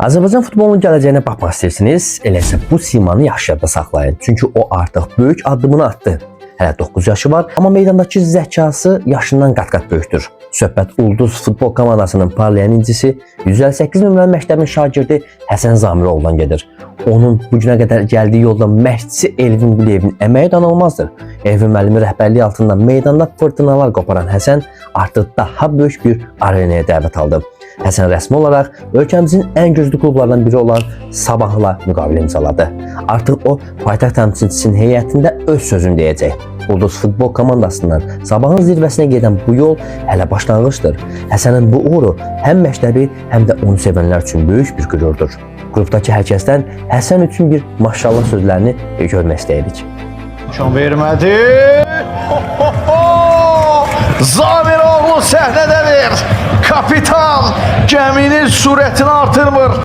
Azərbaycan futbolunun gələcəyinə baxmaq istəyirsiniz? Elə isə bu simanı yaxşı yadda saxlayın. Çünki o artıq böyük addımını atdı. Hələ 9 yaşı var, amma meydandakı zəkası yaşından qat-qat böyükdür. Söhbət Ulduz futbol komandasının parlayan incisi 158 nömrəli məktəbin şagirdi Həsən Zamiroğlu'dan gedir. Onun bu günə qədər gəldiyi yolda məşqçisi Elvin Quliyevin əməyi danılmazdır. Elvin müəllimin rəhbərliyi altında meydanda fırtınalar qoparan Həsən artıq daha böyük bir arenaya dəvət aldı. Həsən rəsmi olaraq ölkəmizin ən güclü klublarından biri olan Sabahla müqavilə imzaladı. Artıq o paytaxt təmsilçisinin heyətində öz sözünü deyəcək. Ulduz futbol komandasından Sabahın zirvəsinə gedən bu yol hələ başlanğıcdır. Həsənin bu uğuru həm məktəbi, həm də onu sevənlər üçün böyük bir qürurdur. Qrupdakı hər kəsdən Həsən üçün bir maşallah sözlərini görmək istəyirdik. İmkan vermədi. Ho, ho, ho! Zamiroğlu səhnədədir. Kapitan gəminin sürətini artırmır.